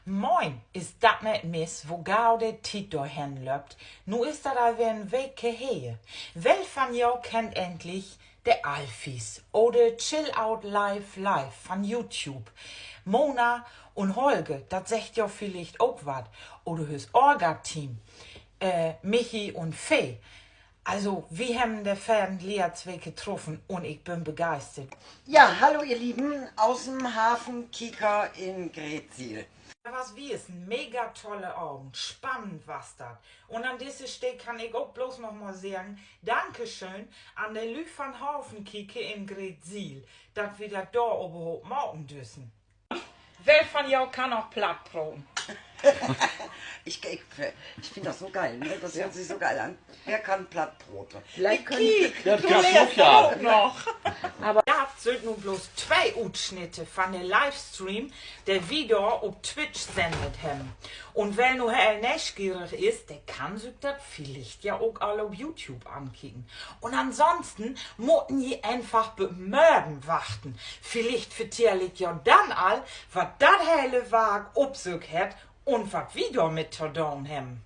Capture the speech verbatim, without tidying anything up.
Moin, is dat neet mies, wo gau de Tiet dorhen löppt? Nu is dat al weer en Week her. Well van jo kennt egentlich de Alfies oder Chill Out Live Live van YouTube? Mona un Holger, dat seggt jo villicht ok wat. Oder hör Orga-Team, äh, Michi un Fee. Also, wi hebben de Fäden letzte Week truffen un ik bün begeistert. Ja, hallo ihr Lieben, aus dem Hafenkieker in Greetsiel. Dat was wiss en mega tolle Avend. Spannend was dat. Un an disse Steed kann ik ok blots noch mal seggen, Dankeschön an de Lüüd van Hafenkieker in Greetsiel, dat wi dat dor överhaupt maken düssen. Well van jo kann noch Platt proten? Ich, ich, ich finde das so geil, ne? Das hört sich so geil an. Wer kann Platt proten? Kiek, dat kannst du ja ok noch. Aver dat sünd nu blots twee Utsnitte van de Livestream, de wi dor op Twitch sendt hebben. Un well nu heel neeschierig is, de kann sük dat villicht ja ok al op YouTube ankieken. Un ansonsten mutten ji eenfach bit mörgen wachten. Villicht vertell ik jo denn al, wat dat hele Wark op sük hett un wat wi dormit to doon hebben.